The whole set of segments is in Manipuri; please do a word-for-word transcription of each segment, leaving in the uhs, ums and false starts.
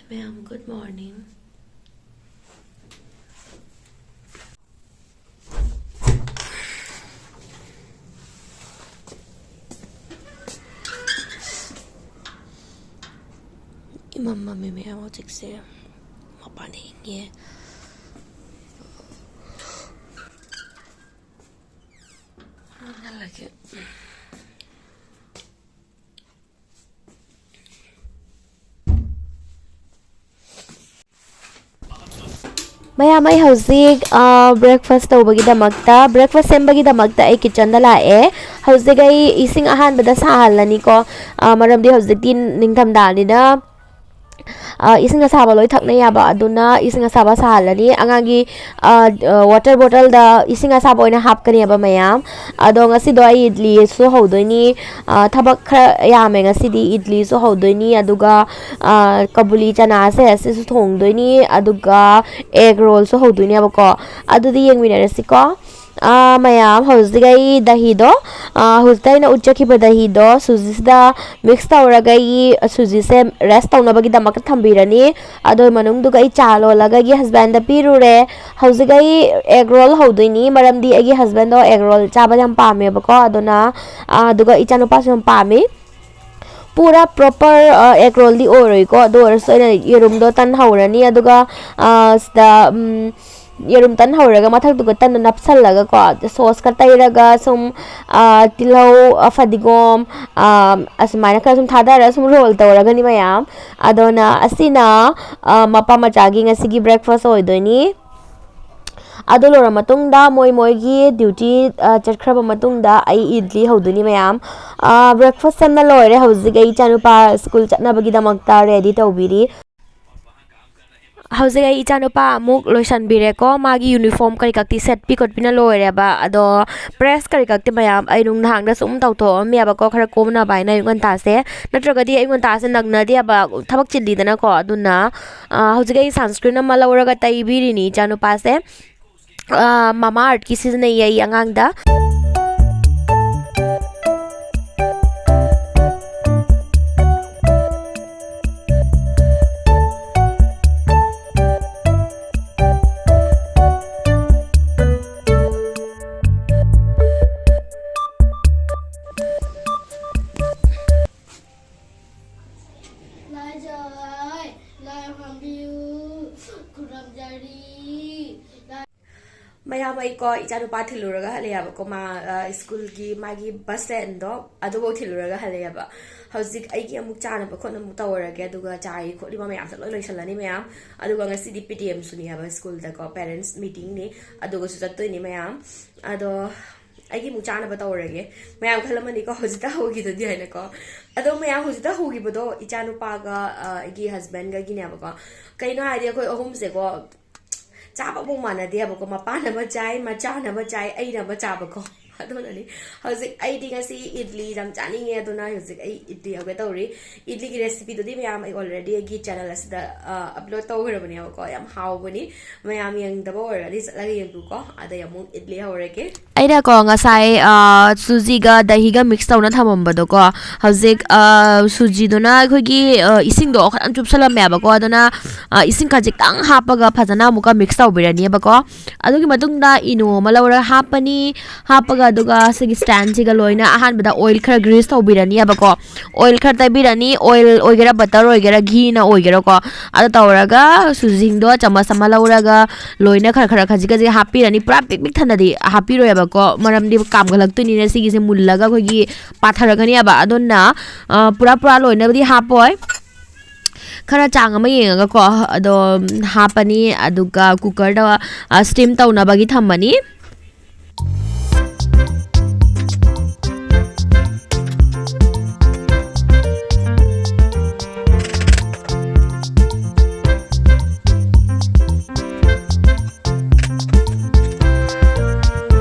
Ma'am, good morning. ꯏꯃꯝ ꯃꯝꯃꯦ ꯃꯌꯥꯝ ꯍꯧꯖꯤꯛꯁꯦ꯫ ꯃꯄꯥꯟ ꯏꯪꯉꯦ꯫ ꯉꯜꯂꯒꯦ꯫ ꯃꯌꯥꯝ, ꯑꯩ ꯍꯧꯖꯤꯛ, ꯑ, breakfast ꯇꯧꯕꯒꯤꯗꯃꯛꯇ, breakfast ꯁꯦꯝꯕꯒꯤꯗꯃꯛꯇ ꯑꯩ kitchenꯗ ꯂꯥꯛꯑꯦ꯫ ꯍꯧꯖꯤꯛ ꯑꯩ ꯏꯁꯤꯡ ꯑꯍꯥꯟꯕꯗ ꯁꯥꯍꯜꯂꯅꯤꯀꯣ꯫ ꯑ, ꯃꯔꯝꯗꯤ ꯍꯧꯖꯤꯛꯇꯤ ꯅꯤꯡꯊꯝꯊꯥꯅꯤꯅ, ꯑ, ꯏꯁꯤꯡ ꯑꯁꯥꯕ ꯂꯣꯏ ꯊꯛꯅꯩ ꯍꯥꯏꯕ, ꯑꯗꯨꯅ ꯏꯁꯤꯡ ꯑꯁꯥꯕ ꯁꯥꯍꯜꯂꯅꯤ꯫ ꯑꯉꯥꯡꯒꯤ, ꯑ, ꯑ, water bottleꯗ ꯏꯁꯤꯡ ꯑꯁꯥꯕ ꯑꯣꯏꯅ ꯍꯥꯞꯀꯅꯦꯕ ꯃꯌꯥꯝ꯫ ꯑꯗꯣ ꯉꯁꯤꯗꯣ ꯑꯩ ꯏꯗꯂꯤꯁꯨ ꯍꯧꯗꯣꯏꯅꯤ꯫ ꯑ, ꯊꯕꯛ ꯈꯔ ꯌꯥꯝꯃꯦ ꯉꯁꯤꯗꯤ꯫ ꯏꯗꯂꯤꯁꯨ ꯍꯧꯗꯣꯏꯅꯤ, ꯑꯗꯨꯒ, ꯑ, ꯀꯕꯨꯂꯤ ꯆꯅꯥꯁꯦ ꯑꯁꯤꯁꯨ ꯊꯣꯡꯗꯣꯏꯅꯤ, ꯑꯗꯨꯒ egg rollꯁꯨ ꯍꯧꯗꯣꯏꯅꯦꯕꯀꯣ꯫ ꯑꯗꯨꯗꯤ ꯌꯦꯡꯃꯤꯟꯅꯔꯁꯤꯀꯣ꯫ ꯑ, ꯃꯌꯥꯝ, ꯍꯧꯖꯤꯛ ꯑꯩ ꯗꯍꯤꯗꯣ, ꯑ, ꯍꯧꯖꯤꯛ ꯑꯩꯅ ꯎꯠꯆꯈꯤꯕ ꯗꯍꯤꯗꯣ ꯁꯨꯖꯤꯁꯤꯗ mix ꯇꯧꯔꯒ ꯑꯩ ꯁꯨꯖꯤꯁꯦ rest ꯇꯧꯅꯕꯒꯤꯗꯃꯛꯇ ꯊꯝꯕꯤꯔꯅꯤ꯫ ꯑꯗꯨ ꯃꯅꯨꯡꯗꯨꯒ ꯑꯩ ꯆꯥ ꯂꯣꯜꯂꯒ ꯑꯩꯒꯤ husbandꯗ ꯄꯤꯔꯨꯔꯦ꯫ ꯍꯧꯖꯤꯛ ꯑꯩ egg roll ꯍꯧꯗꯣꯏꯅꯤ, ꯃꯔꯝꯗꯤ ꯑꯩꯒꯤ husbandꯗꯣ egg roll ꯆꯥꯕ ꯌꯥꯝ ꯄꯥꯝꯃꯦꯕꯀꯣ, ꯑꯗꯨꯅ, ꯑ, ꯑꯗꯨꯒ ꯏꯆꯥꯅꯨꯄꯥꯁꯨ ꯌꯥꯝ ꯄꯥꯝꯃꯤ꯫ ꯄꯨꯔꯥ proper, ꯑ, egg rollꯗꯤ ꯑꯣꯏꯔꯣꯏꯀꯣ, ꯑꯗꯨ ꯑꯣꯏꯔꯁꯨ ꯑꯩꯅ ꯌꯦꯔꯨꯝꯗꯣ ꯇꯟ ꯍꯧꯔꯅꯤ, ꯑꯗꯨꯒ, ꯑ, ꯁꯤꯗ, ꯎꯝ, ꯌꯦꯔꯨꯝ ꯇꯟ ꯍꯧꯔꯒ ꯃꯊꯛꯇꯨꯒ ꯇꯟꯗꯣ ꯅꯞꯁꯜꯂꯒꯀꯣ, sauceꯀ ꯇꯩꯔꯒ ꯁꯨꯝ, ꯑ, ꯇꯤꯜꯍꯧ, ꯑ, ꯐꯗꯤꯒꯣꯝ, ꯑ, ꯑꯁꯨꯃꯥꯏꯅ ꯈꯔ ꯁꯨꯝ ꯊꯥꯗꯔꯒ ꯁꯨꯝ roll ꯇꯧꯔꯒꯅꯤ ꯃꯌꯥꯝ꯫ ꯑꯗꯨꯅ ꯑꯁꯤꯅ, ꯑ, ꯃꯄꯥ ꯃꯆꯥꯒꯤ ꯉꯁꯤꯒꯤ breakfast ꯑꯣꯏꯗꯣꯏꯅꯤ꯫ ꯑꯗꯨ ꯂꯣꯏꯔ ꯃꯇꯨꯡꯗ ꯃꯣꯏ ꯃꯣꯏꯒꯤ duty, ꯑ, ꯆꯠꯈ꯭ꯔꯕ ꯃꯇꯨꯡꯗ ꯑꯩ ꯏꯗꯂꯤ ꯍꯧꯗꯣꯏꯅꯤ ꯃꯌꯥꯝ꯫ ꯑ, breakfast ꯁꯦꯝꯕ ꯂꯣꯏꯔꯦ꯫ ꯍꯧꯖꯤꯛ ꯑꯩ ꯏꯆꯥꯅꯨꯄꯥ school ꯆꯠꯅꯕꯒꯤꯗꯃꯛꯇ ready ꯇꯧꯕꯤꯔꯤ꯫ ꯍꯧꯖꯤꯛ ꯑꯩ ꯏꯆꯥꯅꯨꯄꯥ ꯑꯃꯨꯛ ꯂꯣꯏꯁꯟꯕꯤꯔꯦꯀꯣ꯫ ꯃꯥꯒꯤ uniform ꯀꯔꯤ ꯀꯛꯇꯤ ꯁꯦꯠꯄꯤ ꯈꯣꯠꯄꯤꯅ ꯂꯣꯏꯔꯦꯕ꯫ ꯑꯗꯣ press ꯀꯔꯤ ꯀꯛꯇꯤ ꯃꯌꯥꯝ ꯑꯩ ꯅꯨꯡ ꯅꯍꯥꯟꯗ ꯁꯨꯝ ꯇꯧꯊꯣꯛꯑꯝꯃꯦꯕꯀꯣ, ꯈꯔ ꯀꯣꯝꯅꯕ ꯍꯥꯏꯅ ꯑꯌꯨꯛ ꯉꯟꯇꯥꯁꯦ꯫ ꯅꯠꯇ꯭ꯔꯒꯗꯤ ꯑꯌꯨꯛ ꯉꯟꯇꯥꯁꯦ ꯅꯪꯅꯗꯦꯕ, ꯊꯕꯛ ꯆꯤꯜꯂꯤꯗꯅꯀꯣ꯫ ꯑꯗꯨꯅ, ꯑ, ꯍꯧꯖꯤꯛ ꯑꯩ sunscreen ꯑꯃ ꯂꯧꯔꯒ ꯇꯩꯕꯤꯔꯤꯅꯤ ꯏꯆꯥꯅꯨꯄꯥꯁꯦ꯫ ꯑ, Mamaearthꯀꯤ ꯁꯤꯖꯤꯟꯅꯩꯌꯦ ꯑꯩ ꯑꯉꯥꯡꯗ꯫ ꯃꯌꯥꯝ, ꯑꯩꯀꯣ ꯏꯆꯥꯅꯨꯄꯥ ꯊꯤꯜꯂꯨꯔꯒ ꯍꯜꯂꯛꯑꯦꯕꯀꯣ꯫ ꯃꯥ, ꯑ, ꯁ꯭ꯀꯨꯜꯒꯤ ꯃꯥꯒꯤ ꯕꯁ ꯁ꯭ꯇꯦꯟꯗꯣ ꯑꯗꯨꯐꯥꯎ ꯊꯤꯜꯂꯨꯔꯒ ꯍꯜꯂꯛꯑꯦꯕ꯫ ꯍꯧꯖꯤꯛ ꯑꯩꯒꯤ ꯑꯃꯨꯛ ꯆꯥꯅꯕ ꯈꯣꯠꯅꯕ ꯑꯃꯨꯛ ꯇꯧꯔꯒꯦ, ꯑꯗꯨꯒ ꯆꯥꯏꯔꯤ ꯈꯣꯠꯂꯤ ꯃꯌꯥꯝꯁꯦ ꯂꯣꯏ ꯂꯣꯏꯁꯜꯂꯅꯤ ꯃꯌꯥꯝ꯫ ꯑꯗꯨꯒ ꯉꯁꯤꯗꯤ ꯄꯤ ꯇꯤ ꯑꯦꯝꯁꯨꯅꯦꯕ ꯁ꯭ꯀꯨꯜꯗꯀꯣ, ꯄꯦꯔꯦꯟꯠꯁ ꯃꯤꯇꯤꯡꯅꯤ, ꯑꯗꯨꯒꯁꯨ ꯆꯠꯇꯣꯏꯅꯤ ꯃꯌꯥꯝ꯫ ꯑꯗꯣ ꯑꯩꯒꯤ ꯑꯃꯨꯛ ꯆꯥꯅꯕ ꯇꯧꯔꯒꯦ꯫ ꯃꯌꯥꯝ ꯈꯜꯂꯝꯃꯅꯤꯀꯣ, "ꯍꯧꯖꯤꯛꯇ ꯍꯧꯈꯤꯗꯨꯗꯤ?" ꯍꯥꯏꯅꯀꯣ꯫ ꯑꯗꯣ ꯃꯌꯥꯝ, ꯍꯧꯖꯤꯛꯇ ꯍꯧꯈꯤꯕꯗꯣ ꯏꯆꯥꯅꯨꯄꯥꯒ, ꯑ, ꯑꯩꯒꯤ ꯍꯁꯕꯦꯟꯒꯒꯤꯅꯦꯕꯀꯣ꯫ ꯀꯩꯅꯣ ꯍꯥꯏꯔꯗꯤ ꯑꯩꯈꯣꯏ ꯑꯍꯨꯝꯁꯦꯀꯣ ꯆꯥꯕ ꯑꯃꯨꯛ ꯃꯥꯟꯅꯗꯦꯕꯀꯣ꯫ ꯃꯄꯥꯅ ꯑꯃ ꯆꯥꯏ, ꯃꯆꯥꯅ ꯑꯃ ꯆꯥꯏ, ꯑꯩꯅ ꯑꯃ ꯆꯥꯕꯀꯣ꯫ ꯑꯗꯨꯅꯅꯤ꯫ ꯍꯧꯖꯤꯛ ꯑꯩꯗꯤ ꯉꯁꯤ ꯏꯗꯂꯤ ꯌꯥꯝ ꯆꯥꯅꯤꯡꯉꯦ, ꯑꯗꯨꯅ ꯍꯧꯖꯤꯛ ꯑꯩ ꯏꯗꯂꯤ ꯍꯧꯒꯦ ꯇꯧꯔꯤ꯫ ꯏꯗꯂꯤꯒꯤ ꯔꯦꯁꯤꯄꯤꯗꯨꯗꯤ ꯃꯌꯥꯝ ꯑꯩ already ꯑꯩꯒꯤ ꯆꯦꯅꯦꯜ ꯑꯁꯤꯗ, ꯑ, ꯑꯞꯂꯣꯗ ꯇꯧꯈ꯭ꯔꯕꯅꯦꯕꯀꯣ꯫ ꯌꯥꯝ ꯍꯥꯎꯕꯅꯤ꯫ ꯃꯌꯥꯝ ꯌꯦꯡꯗꯕ ꯑꯣꯏꯔꯒꯗꯤ ꯆꯠꯂꯒ ꯌꯦꯡꯕꯤꯌꯨꯀꯣ꯫ ꯑꯗꯩ ꯑꯃꯨꯛ ꯏꯗꯂꯤ ꯍꯧꯔꯒꯦ꯫ ꯑꯩꯅꯀꯣ ꯉꯁꯥꯏ, ꯑ, ꯁꯨꯖꯤꯒ ꯗꯍꯤꯒ ꯃꯤꯛꯁ ꯇꯧꯅ ꯊꯝꯃꯝꯕꯗꯣꯀꯣ, ꯍꯧꯖꯤꯛ, ꯑ, ꯁꯨꯖꯤꯗꯨꯅ ꯑꯩꯈꯣꯏꯒꯤ, ꯑ, ꯏꯁꯤꯡꯗꯣ ꯈꯤꯇꯪ ꯆꯨꯞꯁꯜꯂꯝꯃꯦꯕꯀꯣ꯫ ꯑꯗꯨꯅ, ꯑ, ꯏꯁꯤꯡ ꯈꯖꯤꯛꯇꯪ ꯍꯥꯞꯄꯒ ꯐꯖꯅ ꯑꯃꯨꯛꯀ ꯃꯤꯛꯁ ꯇꯧꯕꯤꯔꯅꯤꯕꯀꯣ꯫ ꯑꯗꯨꯒꯤ ꯃꯇꯨꯡꯗ ꯏꯅꯣ ꯑꯃ ꯂꯧꯔꯒ ꯍꯥꯞꯄꯅꯤ꯫ ꯍꯥꯞꯄꯒ ꯑꯗꯨꯒ ꯁꯤꯒꯤ ꯁ꯭ꯇꯦꯟꯁꯤꯒ ꯂꯣꯏꯅ ꯑꯍꯥꯟꯕꯗ ꯑꯣꯏꯜ ꯈꯔ ꯒ꯭ꯔꯤꯁ ꯇꯧꯕꯤꯔꯅꯤꯕꯀꯣ꯫ ꯑꯣꯏꯜ ꯈꯔ ꯇꯩꯕꯤꯔꯅꯤ, ꯑꯣꯏꯜ ꯑꯣꯏꯒꯦꯔꯥ, ꯕꯇꯔ ꯑꯣꯏꯒꯦꯔꯥ, ꯘꯤꯅ ꯑꯣꯏꯒꯦꯔꯥꯀꯣ꯫ ꯑꯗꯨ ꯇꯧꯔꯒ ꯁꯨꯖꯤꯁꯤꯡꯗꯣ ꯆꯥꯃꯁ ꯑꯃ ꯂꯧꯔꯒ ꯂꯣꯏꯅ ꯈꯔ ꯈꯔ ꯈꯖꯤꯛ ꯈꯖꯤꯛ ꯍꯥꯞꯄꯤꯔꯅꯤ꯫ ꯄꯨꯔꯥ ꯄꯤꯛ ꯄꯤꯛ ꯊꯟꯅꯗꯤ ꯍꯥꯞꯄꯤꯔꯣꯏꯕꯀꯣ, ꯃꯔꯝꯗꯤ ꯀꯥꯝꯒꯠꯂꯛꯇꯣꯏꯅꯤꯅ ꯁꯤꯒꯤꯁꯦ ꯃꯨꯜꯂꯒ ꯑꯩꯈꯣꯏꯒꯤ ꯄꯥꯊꯔꯛꯀꯅꯤꯕ꯫ ꯑꯗꯨꯅ, ꯑ, ꯄꯨꯔꯥ ꯄꯨꯔꯥ ꯂꯣꯏꯅꯕꯨꯗꯤ ꯍꯥꯞꯄꯣꯏ, ꯈꯔ ꯆꯥꯡ ꯑꯃ ꯌꯦꯡꯉꯒꯀꯣ ꯑꯗꯣ ꯍꯥꯞꯄꯅꯤ꯫ ꯑꯗꯨꯒ ꯀꯨꯀꯔꯗ, ꯑ, ꯁ꯭ꯇꯤꯝ ꯇꯧꯅꯕꯒꯤ ꯊꯝꯃꯅꯤ꯫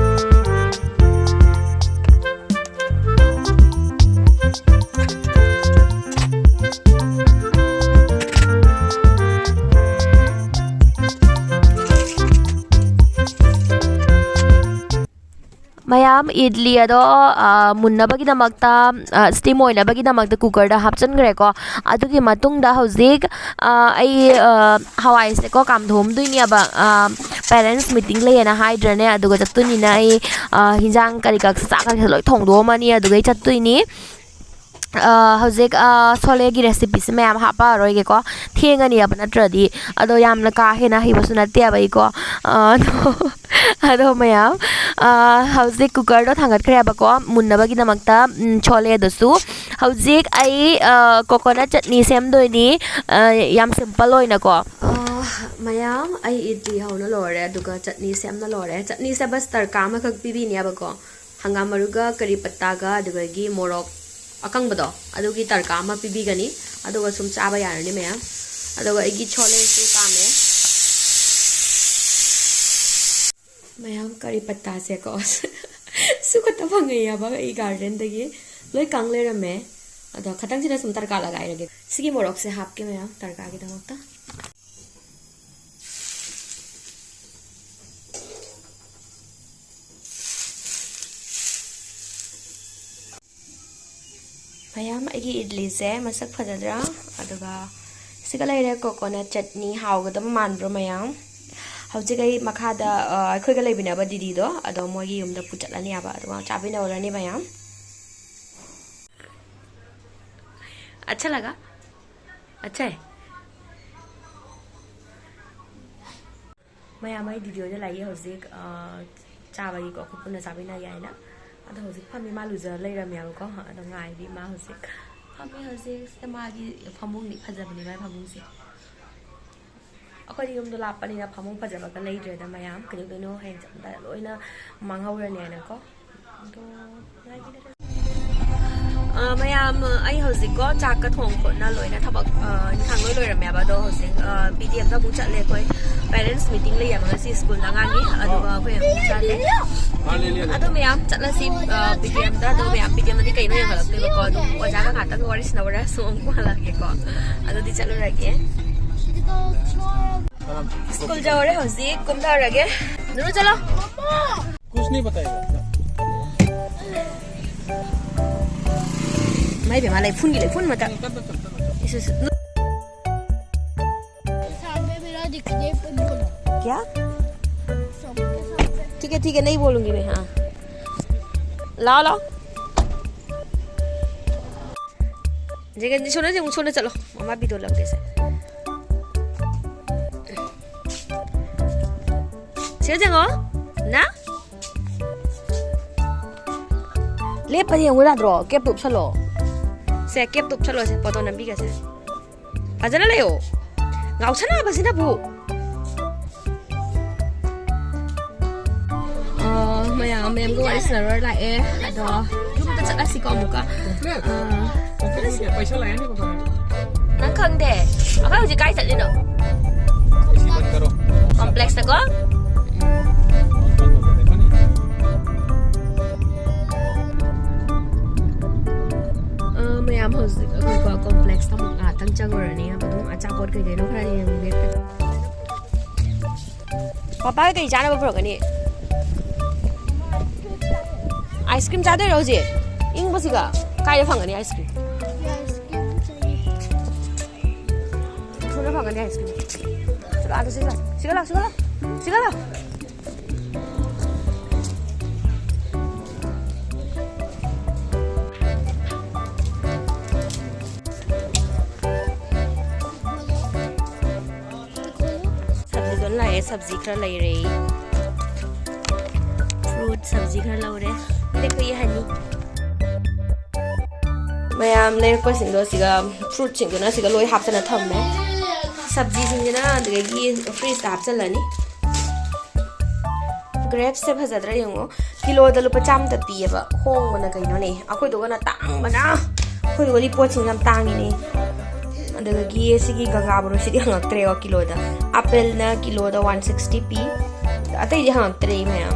ꯃꯌꯥꯝ, ꯏꯗꯂꯤ ꯑꯗꯣ, ꯑ, ꯃꯨꯟꯅꯕꯒꯤꯗꯃꯛꯇ, ꯑ, ꯁ꯭ꯇꯤꯝ ꯑꯣꯏꯅꯕꯒꯤꯗꯃꯛꯇ ꯀꯨꯀꯔꯗ ꯍꯥꯞꯆꯤꯟꯈ꯭ꯔꯦꯀꯣ꯫ ꯑꯗꯨꯒꯤ ꯃꯇꯨꯡꯗ ꯍꯧꯖꯤꯛ, ꯑ, ꯑꯩ, ꯑ, ꯍꯋꯥꯏꯁꯦꯀꯣ ꯀꯥꯝꯊꯣꯛꯑꯝꯗꯣꯏꯅꯦꯕ꯫ ꯑ, ꯄꯦꯔꯦꯟꯠꯁ ꯃꯤꯇꯤꯡ ꯂꯩꯌꯦꯅ ꯍꯥꯏꯗ꯭ꯔꯅꯦ? ꯑꯗꯨꯒ ꯆꯠꯇꯣꯏꯅꯤꯅ ꯑꯩ, ꯑ, ꯍꯤꯟꯖꯥꯡ ꯀꯔꯤ ꯀꯔꯥ, ꯆꯥꯛ ꯀꯔꯤ ꯀꯔꯥ ꯂꯣꯏ ꯊꯣꯡꯗꯣꯛꯑꯝꯃꯅꯤ, ꯑꯗꯨꯒ ꯑꯩ ꯆꯠꯇꯣꯏꯅꯤ꯫ ꯑ, ꯍꯧꯖꯤꯛ, ꯑ, ꯁꯣꯂꯦꯒꯤ ꯔꯦꯁꯤꯄꯤꯁꯦ ꯃꯌꯥꯝ ꯍꯥꯞꯄꯛꯑꯔꯣꯏꯒꯦꯀꯣ, ꯊꯦꯡꯉꯅꯤꯕ ꯅꯠꯇ꯭ꯔꯗꯤ꯫ ꯑꯗꯣ ꯌꯥꯝꯅ ꯀꯥ ꯍꯦꯟꯅ ꯍꯩꯕꯁꯨ ꯅꯠꯇꯦꯕ ꯑꯩꯀꯣ꯫ ꯑ, ꯑꯗꯣ, ꯑꯗꯣ ꯃꯌꯥꯝ, ꯑ, ꯍꯧꯖꯤꯛ ꯀꯨꯀꯔꯗꯣ ꯊꯥꯡꯒꯠꯈ꯭ꯔꯦꯕꯀꯣ ꯃꯨꯟꯅꯕꯒꯤꯗꯃꯛꯇ, ꯎꯝ, ꯁꯣꯂꯦꯗꯨꯁꯨ꯫ ꯍꯧꯖꯤꯛ ꯑꯩ, ꯑ, ꯀꯣꯀꯣꯅꯠ ꯆꯠꯅꯤ ꯁꯦꯝꯗꯣꯏꯅꯤ, ꯑ, ꯌꯥꯝ ꯁꯤꯝꯄꯜ ꯑꯣꯏꯅꯀꯣ꯫ ꯑ, ꯃꯌꯥꯝ, ꯑꯩ ꯏꯗꯂꯤ ꯍꯧꯅ ꯂꯣꯏꯔꯦ, ꯑꯗꯨꯒ ꯆꯠꯅꯤ ꯁꯦꯝꯅ ꯂꯣꯏꯔꯦ꯫ ꯆꯠꯅꯤꯁꯦ ꯕꯁ ꯇꯔꯀꯥ ꯑꯃꯈꯛ ꯄꯤꯕꯤꯅꯦꯕꯀꯣ꯫ ꯍꯪꯒꯥꯝ ꯃꯔꯨꯒ ꯀꯔꯤ ꯄꯠꯇꯥꯒ ꯑꯗꯨꯗꯒꯤ ꯃꯣꯔꯣꯛ ꯑꯀꯪꯕꯗꯣ, ꯑꯗꯨꯒꯤ ꯇꯔꯀꯥ ꯑꯃ ꯄꯤꯕꯤꯒꯅꯤ꯫ ꯑꯗꯨꯒ ꯁꯨꯝ ꯆꯥꯕ ꯌꯥꯔꯅꯤ ꯃꯌꯥꯝ꯫ ꯑꯗꯨꯒ ꯑꯩꯒꯤ ꯁꯣꯂꯦꯁꯨ ꯀꯥꯝꯃꯦ꯫ ꯃꯌꯥꯝ, ꯀꯔꯤ ꯄꯠꯇꯥꯁꯦꯀꯣ, ꯁꯨ ꯈꯛꯇ ꯐꯪꯉꯛꯑꯦꯕ ꯑꯩ ꯒꯥꯔꯗꯦꯟꯗꯒꯤ꯫ ꯂꯣꯏ ꯀꯪ ꯂꯩꯔꯝꯃꯦ꯫ ꯑꯗꯣ ꯈꯇꯪꯁꯤꯅ ꯁꯨꯝ ꯇꯔꯀꯥ ꯂꯒꯥꯏꯔꯒꯦ꯫ ꯁꯤꯒꯤ ꯃꯣꯔꯣꯛꯁꯦ ꯍꯥꯞꯀꯦ ꯃꯌꯥꯝ, ꯇꯔꯀꯥꯒꯤꯗꯃꯛꯇ꯫ ꯃꯌꯥꯝ, ꯑꯩꯒꯤ ꯏꯗꯂꯤꯁꯦ ꯃꯁꯛ ꯐꯖꯗ꯭ꯔꯥ? ꯑꯗꯨꯒ ꯁꯤꯒ ꯂꯩꯔꯦ ꯀꯣꯀꯣꯅꯠ ꯆꯠꯅꯤ꯫ ꯍꯥꯎꯒꯗꯕ ꯃꯥꯟꯕ꯭ꯔꯣ ꯃꯌꯥꯝ? ꯍꯧꯖꯤꯛ ꯑꯩ ꯃꯈꯥꯗ, ꯑ, ꯑꯩꯈꯣꯏꯒ ꯂꯩꯃꯤꯟꯅꯕ ꯗꯤꯗꯤꯗꯣ, ꯑꯗꯣ ꯃꯣꯏꯒꯤ ꯌꯨꯝꯗ ꯄꯨꯆꯠꯂꯅꯤ ꯍꯥꯏꯕ, ꯑꯗꯨꯒ ꯆꯥꯃꯤꯟꯅꯔꯨꯔꯅꯤ ꯃꯌꯥꯝ꯫ अच्छा लगा? अच्छा है? ꯃꯌꯥꯝ, ꯑꯩ ꯗꯤꯗꯤ ꯍꯣꯏꯗ ꯂꯥꯛꯏ ꯍꯧꯖꯤꯛ, ꯑ, ꯆꯥꯕꯒꯤꯀꯣ, ꯑꯩꯈꯣꯏ ꯄꯨꯟꯅ ꯆꯥꯃꯤꯟꯅꯒꯦ ꯍꯥꯏꯅ꯫ ꯑꯗꯣ ꯍꯧꯖꯤꯛ ꯐꯝꯃꯤ, ꯃꯥ ꯂꯨꯖ ꯂꯩꯔꯝꯃꯦꯕꯀꯣ꯫ ꯑꯗꯣ ꯉꯥꯏꯔꯤ ꯃꯥ ꯍꯧꯖꯤꯛ꯫ ꯐꯝꯃꯤ ꯍꯧꯖꯤꯛ꯫ ꯁꯤꯗ ꯃꯥꯒꯤ ꯐꯃꯨꯡꯅꯤ, ꯐꯖꯕꯅꯤ ꯃꯥꯒꯤ ꯐꯃꯨꯡꯁꯦ꯫ ꯑꯩꯈꯣꯏꯗꯤ ꯌꯨꯝꯗꯣ ꯂꯥꯞꯄꯅꯤꯅ ꯐꯃꯨꯡ ꯐꯖꯕꯒ ꯂꯩꯇ꯭ꯔꯦꯗ ꯃꯌꯥꯝ꯫ ꯀꯩꯗꯧꯗꯣꯏꯅꯣ, ꯍꯌꯦꯡ ꯆꯠꯂꯝꯗꯥꯏꯗ ꯂꯣꯏꯅ ꯃꯥꯡꯍꯧꯔꯅꯤ ꯍꯥꯏꯅꯀꯣ꯫ ꯑꯗꯣ ꯉꯥꯏꯒꯦ꯫ ꯑ, ꯃꯌꯥꯝ, ꯑ, ꯑꯩ ꯍꯧꯖꯤꯛꯀꯣ ꯆꯥꯛꯀ ꯊꯣꯡ ꯈꯣꯠꯅ ꯂꯣꯏꯅ ꯊꯕꯛ, ꯑ, ꯏꯟꯈꯥꯡ ꯂꯣꯏ ꯂꯣꯏꯔꯝꯃꯦꯕ꯫ ꯑꯗꯣ ꯍꯧꯖꯤꯛ, ꯑ, ꯄꯤ ꯇꯤ ꯑꯦꯝꯗ ꯑꯃꯨꯛ ꯆꯠꯂꯦ ꯑꯩꯈꯣꯏ꯫ ꯄꯦꯔꯦꯟꯁ ꯃꯤꯇꯤꯡ ꯂꯩꯌꯦꯕ ꯉꯁꯤ ꯁ꯭ꯀꯨꯜꯗ ꯑꯉꯥꯡꯒꯤ, ꯑꯗꯨꯒ ꯑꯩꯈꯣꯏ ꯑꯃꯨꯛ ꯆꯠꯂꯦ꯫ ꯑꯗꯣ ꯃꯌꯥꯝ ꯆꯠꯂꯁꯤ, ꯑ, ꯄꯤ ꯇꯤ ꯑꯦꯝꯗ꯫ ꯑꯗꯣ ꯃꯌꯥꯝ ꯄꯤ ꯇꯤ ꯑꯦꯝꯗꯗꯤ ꯀꯩꯅꯣ ꯌꯦꯡꯈꯠꯂꯛꯇꯣꯏꯕꯀꯣ, ꯑꯗꯨꯝ ꯑꯣꯖꯥꯒ ꯉꯥꯛꯇꯪ ꯋꯥꯔꯤ ꯁꯥꯟꯅꯕ꯭ꯔꯥ ꯁꯨꯝ ꯑꯃꯨꯛ ꯍꯜꯂꯛꯑꯒꯦꯀꯣ꯫ ꯑꯗꯨꯗꯤ ꯆꯠꯂꯨꯔꯒꯦ꯫ ꯁ꯭ꯀꯨꯜ ꯌꯧꯔꯦ ꯍꯧꯖꯤꯛ, ꯀꯨꯝꯊꯔꯒꯦ꯫ ꯅꯨꯅꯨ ꯆꯠꯂꯣ꯫ कुछ नहीं बताएगा। ꯃꯥꯏ ꯄꯦꯝꯃ, ꯂꯩꯐꯨꯟꯒꯤ ꯂꯩꯐꯨꯟ ꯃꯇꯝ꯫ ꯏꯁ, ꯏꯁ, ꯏꯁ꯫ सामने मेरा दिख दे, फिर बोलो। क्या? सबके सामने। ठीक है, ठीक है, नहीं बोलूंगी मैं, हाँ। लाओ, लाओ। ꯁꯣꯝꯗ ꯌꯦꯡꯉꯨ, ꯁꯣꯝꯗ ꯆꯠꯂꯣ, ꯃꯃꯥ ꯚꯤꯗꯤꯑꯣ ꯂꯧꯒꯦꯁꯦ꯫ ꯁꯤꯗ ꯌꯦꯡꯉꯣ꯫ ꯅ? ꯂꯦꯞꯄꯗꯤ ꯌꯦꯡꯉꯨ ꯌꯥꯗ꯭ꯔꯣ? ꯀꯦꯞꯇꯣ ꯎꯞꯁꯜꯂꯣ꯫ ꯁꯦ, ꯀꯦꯞꯇꯣ ꯎꯞꯁꯜꯂꯣ, ꯁꯦ, ꯐꯣꯇꯣ ꯅꯝꯕꯤꯒꯦꯁꯦ꯫ ꯐꯖꯅ ꯂꯩꯌꯣ꯫ ꯉꯥꯎꯁꯟꯅꯕꯁꯤꯅꯕꯨ꯫ ꯑ, ꯃꯌꯥꯝ, ꯃꯌꯥꯝꯒ ꯋꯥꯔꯤ ꯁꯥꯟꯅꯔꯨꯔ ꯂꯥꯛꯑꯦ꯫ ꯑꯗꯣ ꯌꯨꯝꯗ ꯆꯠꯂꯁꯤꯀꯣ ꯑꯃꯨꯛꯀ꯫ ꯑ, ꯅꯪ ꯈꯪꯗꯦ? ꯑꯩꯈꯣꯏ ꯍꯧꯖꯤꯛ ꯀꯥꯏ ꯆꯠꯂꯤꯅꯣ? ꯀꯣꯝꯄ꯭ꯂꯦꯛꯁꯇꯀꯣ? ꯑ, ꯃꯌꯥꯝ, ꯍꯧꯖꯤꯛ ꯑꯩꯈꯣꯏꯀꯣ ꯀꯣꯝꯄ꯭ꯂꯦꯛꯁꯇ ꯑꯃꯨꯛ ꯉꯥꯏꯍꯥꯛꯇꯪ ꯆꯪꯉꯨꯔꯅꯤ꯫ ꯑꯗꯨꯝ ꯑꯆꯥꯄꯣꯠ ꯀꯩꯀꯩꯅꯣ ꯈꯔ ꯌꯦꯡꯉꯨꯒꯦ꯫ ꯄꯄꯥ ꯀꯩ ꯆꯥꯅꯕ ꯄꯨꯔꯛꯀꯅꯤ? ꯑꯥꯏꯁ ꯀ꯭ꯔꯤꯝ ꯆꯥꯗꯣꯏꯔꯣ ꯍꯧꯖꯤꯛ? ꯏꯪꯕꯁꯤꯒ ꯀꯥꯏꯗ ꯐꯪꯒꯅꯤ ꯑꯥꯏꯁ ꯀ꯭ꯔꯤꯝ? ꯁꯣꯝꯗ ꯐꯪꯒꯅꯤ ꯑꯥꯏꯁ ꯀ꯭ꯔꯤꯝ꯫ ꯁꯤꯒ ꯂꯥꯛꯑꯣ, ꯁꯤꯒ ꯂꯥꯛꯑꯣ, ꯁꯤꯒ ꯂꯥꯛꯑꯣ, ꯁꯤꯒ ꯂꯥꯛꯑꯣ꯫ ꯁꯕꯖꯤ ꯖꯣꯟ ꯂꯥꯛꯑꯦ, ꯁꯕꯖꯤ ꯈꯔ ꯂꯩꯔꯦ꯫ ꯐ꯭ꯔꯨꯠ ꯁꯕꯖꯤ ꯈꯔ ꯂꯧꯔꯦ꯫ ꯁꯤꯗ ꯑꯩꯈꯣꯏꯒꯤ ꯍꯅꯤ꯫ ꯃꯌꯥꯝ ꯂꯩꯔꯛꯄꯁꯤꯡꯗꯣ ꯁꯤꯒ, ꯐ꯭ꯔꯨꯠꯁꯤꯡꯗꯨꯅ ꯁꯤꯒ ꯂꯣꯏ ꯍꯥꯞꯆꯜꯂ ꯊꯝꯃꯦ꯫ ꯁꯕꯖꯤꯁꯤꯡꯁꯤꯅ ꯑꯗꯨꯗꯒꯤ ꯐ꯭ꯔꯤꯖꯇ ꯍꯥꯞꯆꯜꯂꯅꯤ꯫ ꯒ꯭ꯔꯦꯞꯁꯦ ꯐꯖꯗ꯭ꯔꯥ ꯌꯦꯡꯉꯣ꯫ ꯀꯤꯂꯣꯗ ꯂꯨꯄꯥ ꯆꯥꯝꯃꯗ ꯄꯤꯌꯦꯕ꯫ ꯍꯣꯡꯕꯅ ꯀꯩꯅꯣꯅꯦ꯫ ꯑꯩꯈꯣꯏꯗꯨꯒꯅ ꯇꯥꯡꯕꯅ꯫ ꯑꯩꯈꯣꯏꯗꯨꯒꯗꯤ ꯄꯣꯠꯁꯤꯡ ꯌꯥꯝ ꯇꯥꯡꯉꯤꯅꯦ꯫ ꯑꯗꯨꯗꯒꯤ ꯁꯤꯒꯤ ꯒꯪꯒꯥ ꯕꯣꯔꯣꯁꯤꯗꯤ ꯍꯪꯉꯛꯇ꯭ꯔꯦꯀꯣ ꯀꯤꯂꯣꯗ꯫ ꯑꯦꯄꯜꯅ ꯀꯤꯂꯣꯗ ꯋꯥꯟ ꯁꯤꯛꯁꯇꯤ ꯄꯤ꯫ ꯑꯇꯩꯗꯤ ꯍꯪꯉꯛꯇ꯭ꯔꯦ ꯃꯌꯥꯝ꯫